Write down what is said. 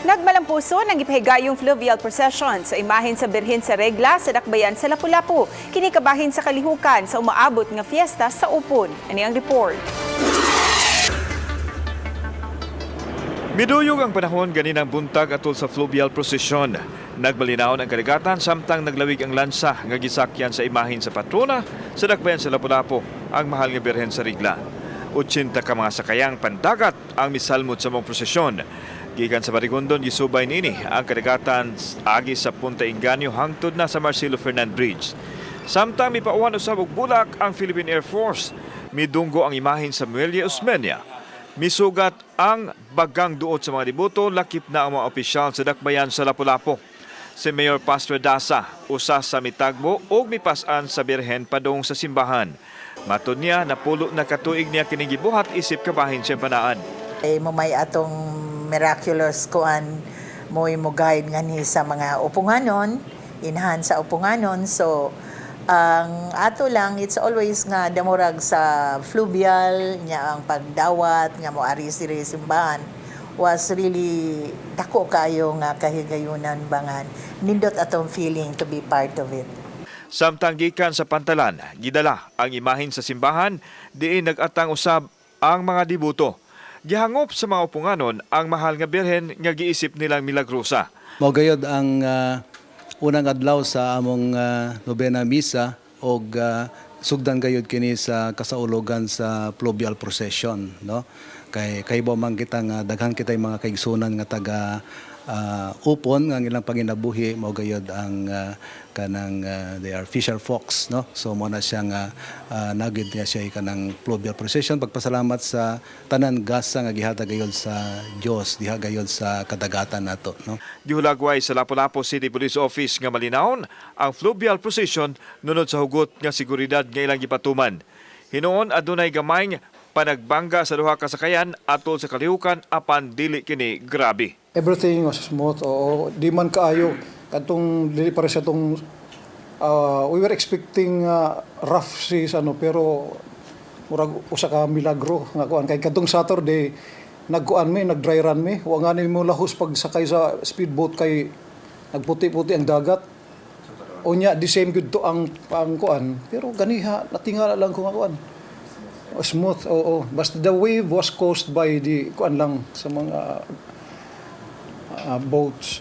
Nagmalampuson ang gipahigayong fluvial procession sa imahen sa Birhen sa Regla sa Dakbayan sa Lapu-Lapu. Kini kabahin sa kalihukan sa umaabot nga fiesta sa Upon. Ani ang report. Miduyog ang panahon ganinang buntag atol sa fluvial procession. Nagmalinawon ang kadagatan samtang naglawig ang lansa nga gisakyan sa imahen sa patrona sa Dakbayan sa Lapu-Lapu, ang Mahal nga Birhen sa Rigla. 80 ka mga sakayang pandagat ang misalmot sa maong prosesyon. Gikan sa Marigondon, gisubay nini ang kadagatan agi sa Punta Inganyo hangtod na sa Marcelo Fernan Bridge. Samtang mipauwan usab og bulak ang Philippine Air Force, midunggo ang imahen sa Muelle Osmeña. Misugat ang bagang duot sa mga deboto, lakip na ang mga opisyal sa Dakbayan sa Lapu-Lapu. Si Mayor Pastor Dasa, usa sa mitagbo og mipasan sa Birhen padung sa simbahan. Matod niya, napulo na katuig niya kining gibuhat isip kabahin sa panaan. Ay mo may atong miraculous kuan mo guide ngani sa mga upunganon, inahan sa upunganon. So ang ato lang, it's always nga damurag sa fluvial niya ang pagdawat nga mo ari diri simbahan was really dako kayo nga kahigayunan bangan nindot atong feeling to be part of it. Samtang gikan sa pantalan, gidala ang imahen sa simbahan diin nag-atang usab ang mga deboto. Gihangop sa mga upunganon ang Mahal nga Birhen nga giisip nilang milagrosa. Mao gayod ang unang adlaw sa among nobena misa og sugdan gayod kini sa kasaulogan sa fluvial procession, no, kay kaybaw man kita nga daghan kitay mga kaigsunan nga taga Upon nga ang ilang panginabuhi mao gayod ang kanang they are fisher folks, no? So mo na siya nga nagid niya siya kanang fluvial procession, pagpasalamat sa tanan gasa nga gihatag gayod sa Dios diha gayod sa kadagatan nato, no? Gihulagway sa Lapu-Lapu City Police Office nga malinawon ang fluvial procession nunod sa hugot nga seguridad nga ilang gipatuman. Hinuon adunay gamay panagbangga sa duha ka sakayan atol sa kalihukan apan dili kini grabe. Everything was smooth. Oo, di man kaayo katong dili para sa tong we were expecting rough seas ano, pero murag usa ka milagro nga kuan kay kadtong Saturday nagkuan mi, nag dry run mi. Wa ngani mo lahos pag sakay sa speedboat kay nagputi-puti ang dagat. Unya the same gud to ang kuan, pero ganiha natingala lang ko nga kuan smooth. Oo, basta the wave was caused by the kuan lang sa mga boats.